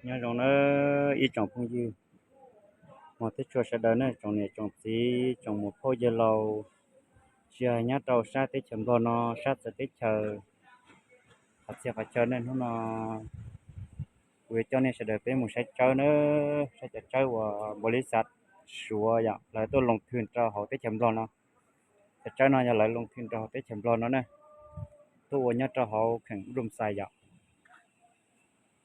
Nyob zoo nawb ib tsoom phooj ywg, hmov thiab tshua sawv daws nawb, tsoom niam tsoom txiv, tsoom muam phauj yawg laus, tsis hais nyob rau sab teb chaws Nplog no, sab txawv teb chaws, qhov txhia qhov chaw nawb. Hnub no kuv yuav coj nej sawv daws peb mus saib tsawb nawb, saib cov tsawb uas npaum li xav Suav yom, lawv tuaj loo thwm rau hauv teb chaws Nplog no. Cov tsawb no yog lawv loo thwm rau hauv teb chaws Nplog no na, tuaj ua nyob rau hauv kheem Ub Doo Xais yom.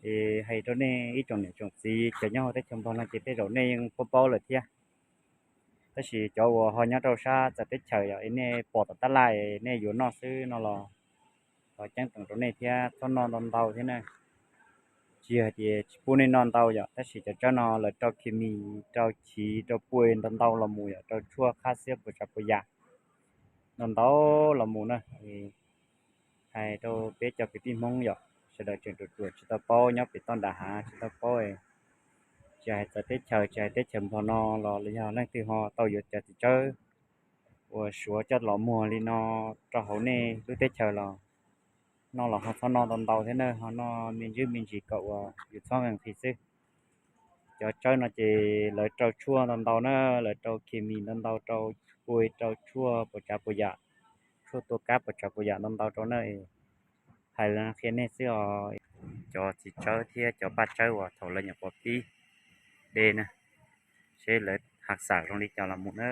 Es hais rau nej ib tsoom niam tsoom txiv cov nyob hauv teb chaws Nplog no ces tej zaum nej yeej paub paub lawm thiab. Tab sis cov uas ho nyob rau sab txawv teb chaws yom, nej pom tom tab laj nej yuav noj xwb no los thov ceeb toom rau nej thiab txhob noj ntau ntau thiab na. Tsis yog hais tias tsis pub nej noj ntau yom, tab sis cov tsawb no lawv rau khes mis, rau chiv, rau pua ntau ntau los mus yom, rau tshuaj qhab xiab puas tsav puas yam ntau ntau los mus na. Hais rau peb cov kwv tij Hmoob yom, sawv daws tseem ruam ruam tsis tau paub, nyob pem toj nram hav tsis tau paub, tsis hais txawv teb chaws tsis hais teb chaws Nplog no los yog leej twg ho tau yuav cov txiv tsawb uas Suav coj los muag li no rau hauv nej lub teb chaws los noj los ho txhob noj ntau ntau thiab na, ho noj me ntsis me ntsis kom uas yus txhob nqhis xwb. Cov tsawb no ces lawv rau tshuaj ntau ntau na, lawv rau khes mis ntau ntau, rau pua, rau tshuaj puas tsav puas yam, tshuaj tua kab puas tsav puas yam ntau ntau rau na. Hais los qhia nej xwb os. Cov txiv tsawb thiab cov paj tsawb uas thaum lawv nyuam qhuav pib de na, seb lawv hav xam zoo li cas los mus na.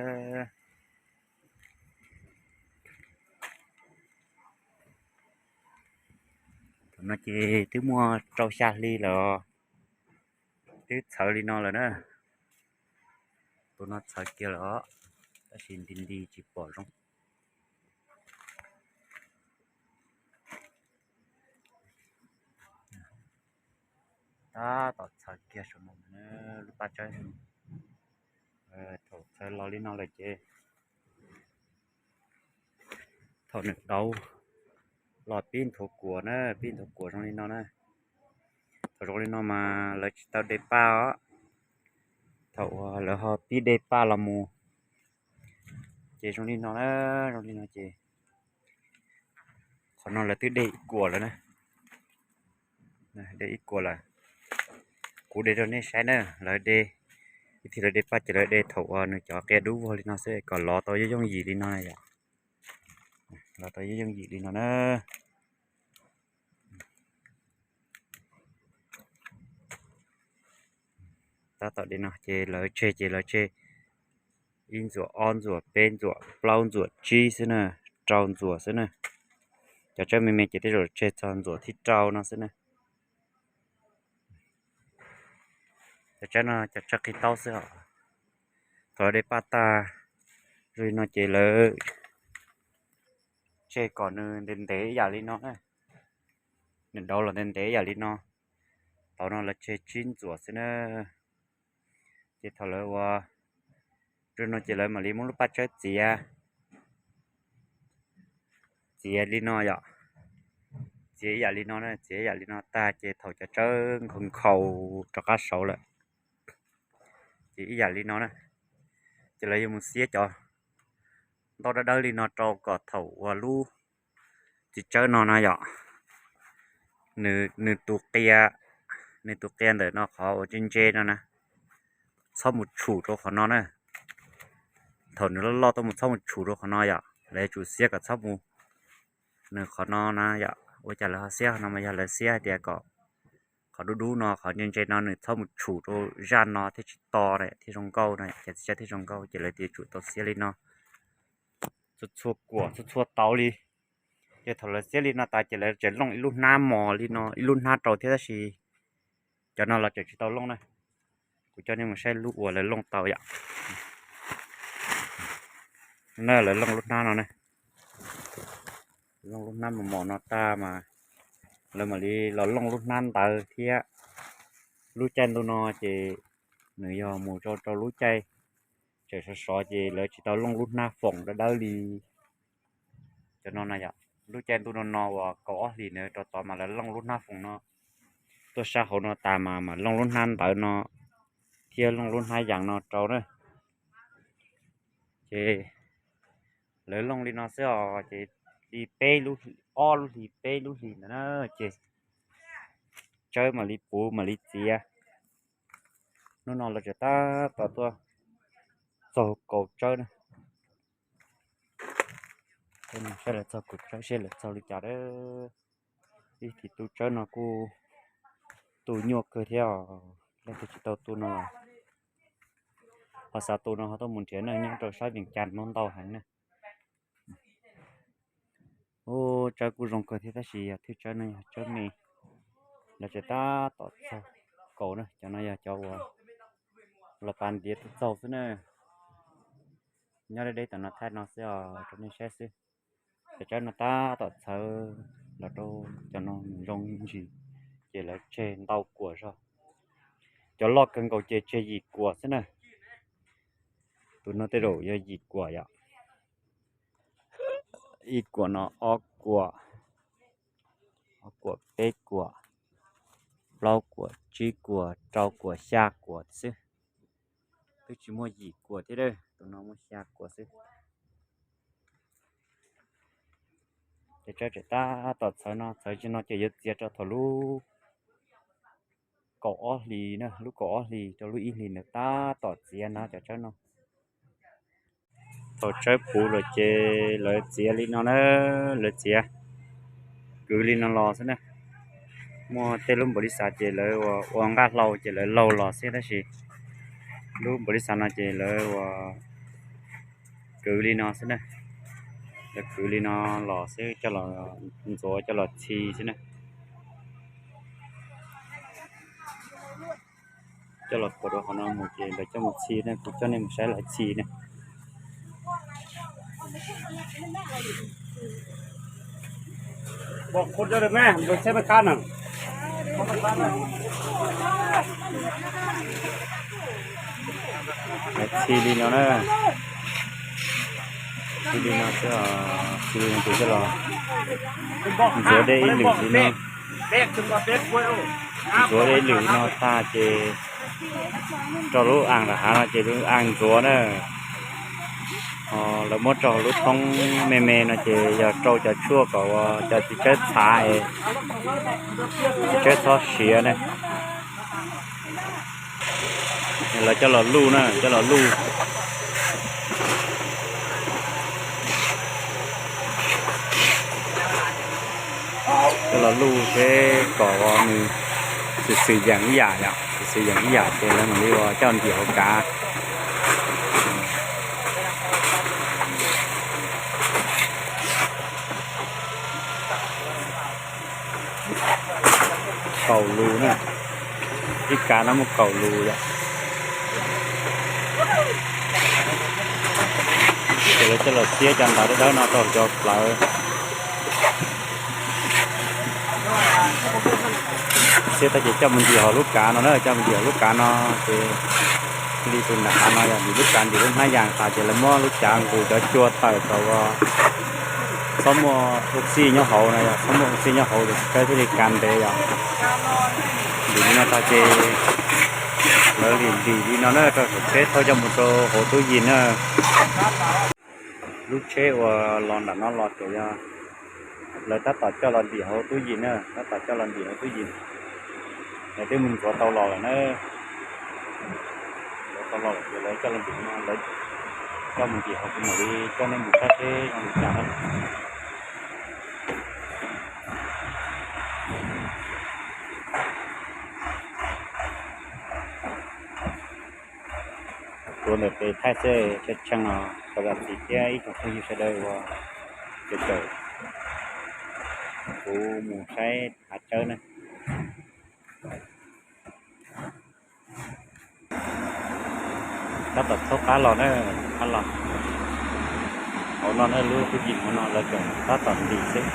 Thaum no ces twb muaj rau xya hli lawm os, twb txhawv li no lawm na. Tus no txhawv kiag lawm os, tab sis nti nti tsis pom zoo. Tab tom txhawv kiag saum no, lub paj tsawb. Thaum txhawv los li no lawm ces thaum nws dauv los pib nthuav kuam na, pib nthuav kuam zoo li no na. Thaum zoo li no mas lawv tsis tau de paj os. Thaum uas lawv ho pib de paj los mus ces zoo li no na, zoo li no ces qhov no lawv twb de ib kuam lawm na. De ib kuam lawm. Kuv de rau nej saib na, lawv de, ib txhia lawv de paj ces lawv de thaum uas nws cov qia dub vog li no xwb kom lov tau yooj yooj yim li no yom. Lov tau yooj yooj yim li no na. Tab tom de no ces lawv tseg ces lawv tseg ib ntxuam, ob ntxuam, peb ntxuam, plaub ntxuam, tsib xwb na, rau ntxuam xwb na. Cov tsawb me me ces tej zaum tseg txog ntxuam thib rau no xwb na. Cov tsawb no cov tsawb qhib taub xwb os. Thaum lawv de paj tag zoo li no ces lawv tseg kom nws ntev ntev ib yam li no na. Nws dauv los ntev ntev ib yam li no. Thaum no lawv tseg tsib ntxuam xwb na. Ces thaum lawv ua zoo no ces lawv mam li muab lub paj tsawb txiav, txiav li no yom. Txiav ib yam li no na, txiav ib yam li no tag ces thaum cov tsawb nkhaus nkhaus rov qab saud lawm ces ib yam li no na. Ces lawv yuav mus xiab cov ntaub dawb dawb li no rau kom thaum uas lub txiv tsawb no no yom, nws tus qia, nws tus qia ntawm no qhov uas ntse ntse no na, txhob mus tshum rau qhov no na. Thaum nws loj loj tuaj mus txhob mus tshum rau qhov no yom, lawv yuav tsum xiab kom txhob mus, nws qhov no na yom. Ua cas lawv ho xiab qhov no mas yog lawv xiab hais tias kom qhov dub dub no, qhov ntse ntse no nws txhob mus tshum rau zaj no thiaj tsis to na, thiaj zoo nkauj na, ces txiv tsawb thiaj zoo nkauj ces lawv yuav tsum tau xiab li no txhua txhua kuam txhua txhua tauv li. Ces thaum lawv xiab li no tas ces lawv tseem looj ib lub hnab mos li no, ib lub hnab rau thiab tab sis cov no los tseem tsis tau looj na. Kuv coj nej mus saib lub uas lawv looj tau yom. Na lawv looj lub hnab no na, looj lub hnab mos mos no tag mas lawv mam li los looj lub hnab ntawd thiab. Lub caij ntuj no ces nws yog mus rau rau lub caij tseem sov sov ces lawv tsis tau looj lub hnab foom dawb dawb li. Cov no no yom, lub caij ntuj no no uas kaum ob hlis ntawd rau tod mas lawv looj lub hnab foom no tuaj sab hauv no tas mas mam looj lub hnab ntawd no thiab looj lub hnab yas no rau na. Ces lawv looj li no xwb os, ces li peb lub, ob lub hlis peb lub hlis ntawd na, ces tsawb mam li puv mam li txiav. Hnub no lawv tseem tab tom tuaj txaug kaus tsawb na. Saib lawv txaug kaus tsawb seb lawv txaug li cas a. Ib thim tu tsawb no kuj tu nyuaj kawg thiab os, leej twg tsis tau tu no los ho xav tu no ho tuaj mus nrhiav na, nyob rau sab Vias Cas muaj ntau heev na. Ub, tsawb kuj zoo kawg thiab tab sis yog thwj tsawb no yog tsawb me, lawv tseem tab tom txaug kaus na. Cov no yog cov uas los pas ntiav tuaj txaug xwb na. Nyob deb deb tom no thaij no xwb os rau nej saib xwb. Cov tsawb no tab tom txhawv los rau cov no mus zoo ntsis, ces lawv tseg ntau kuam zog. Cov loj kawg nkaus ces tseg yim kuam xwb na. Tus no tej zaum yog yim kuam yom. Ib kuam no ob kuam, ob kuam peb kuam, plaub kuam tsib kuam rau kuam xya kuam xwb. Twb tsis muaj yim kuam thiab, tus no muaj xya kuam xwb. Ces tsawb tseem tab tom txhawv no, txhawv tsis no ces yuav txiav rau thaum lub kaum ob hlis na, lub kaum ob hlis rau lub ib hlis ntawd tab tom txiav na cov tsawb no. Thaum tsawb puv lawm ces lawv txiav li no na, lawv txiav kwv li no los xwb na. Muaj tej lub npaum li xav ces lawv ua nqaj hlau ces lawv laug los xwb tab sis lub npaum li xav no ces lawv ua kwv li no xwb na. Lawv kwv li no los xwb coj los ntxuav coj los txhi xwb na. Coj los khuam rau qhov no mus ces lawv coj mus txhi na, kuv coj nej mus saib lawv txhi na. Lawv txhi li no na, txhi li no xwb, txhi li no ces coj los ntxuav dej ib lwm li no. Ntxuav dej ib lwm li no tag ces rau lub as nram hav no ces lub as ntxuav na. Lawv muab rau hauv lub thoob me me no ces yog rau cov tshuaj kom ua cov txiv tsawb txhav es txiv tsawb txhob siav na. Lawv coj los luj na, coj los luj. Coj los luj seb kom nws xwm xwm yeem ib yam yom, xwm xwm yeem ib yam ces lawv mam li ua coj ntim hauv kav. Kaum lus na, ib kav no muaj kaum lus yom. Ces lawv coj los xiab cov ntav dawb dawb no rau cov plawv. Xiab tag ces coj mus ntim hauv lub kav no na, coj mus ntim hauv lub kav no ces li tus nram hav no yog ntim lub kav ntim lub hnab yas tas ces lawv muab lub cav nqus cov cua tawm kom ua txhob muaj ua xij nyob hauv no, yog txhob muaj ua xij nyob hauv ces txiv tsawb thiaj li kav ntev yom. Ntim li no tas ces lawv lim ntim li no na rau saum tsheb thauj coj mus rau hauv tub yis na. Lub tsheb uas los nram no los ces yog lawv tab tom coj los ntim hauv tub yis na, tab tom coj los ntim hauv tub yis. Lawv twb mus ntxuav tau los lawm na. Ntxuav tau los lawm ces lawv coj los ntim no, lawv coj mus ntim hauv kuv mam li coj nej mus saib seb zoo li cas na. Tuav ntawm tes thaij xwb, tshee tshee os, cov zam txim thiab ib tsoom phooj ywg sawv daws uas caum caum kuv mus saib hav tsawb na. Tab tom thaub qab los na, qab los. Hauv no na, lub tub yis hauv no lawv tseem tab tom ntim xwb.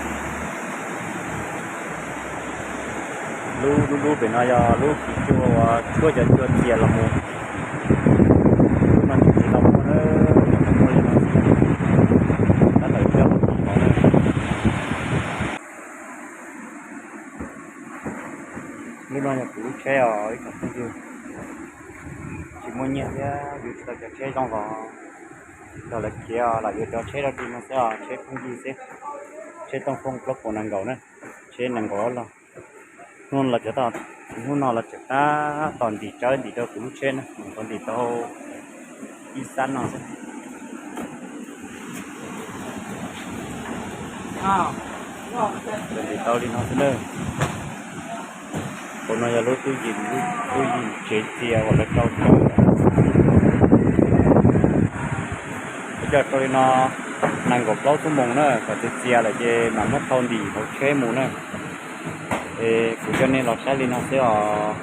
Lub dub dub pem no yog lub kiv cua uas tshuab cov cua txias los mus. Lub no tsis tau muaj na, muaj li no xwb. Tab tom coj los ntim hauv na. Lub no yog kuv lub tsheb os ib tsoom phooj ywg. Tsis muaj nyiaj thiab yuav tsis tau cov tsheb zoo los coj lawv khiav los yuav cov tsheb dab tsi no xwb os, tsheb phooj ywg xwb. Tsheb tooj phooj plaub puas nees nkaum na, tsheb nees nkaum ob log. Hnub no lawv cov toj Hnub no los tseem tab tom ntim tsawb ntim rau kuv lub tsheb na, tau ntim tau ib xab no xwb. Tseem ntim tau li no xwb na. Tus no yog lub tub yim, tub yim tsev txias uas lawv rau tsawb. Lawv coj rau li no nees nkaum plaub xuab moos na, kom txias txias lawm ces mam muab thau ntim hauv tsheb mus na. Es kuv coj nej los saib li no xwb os.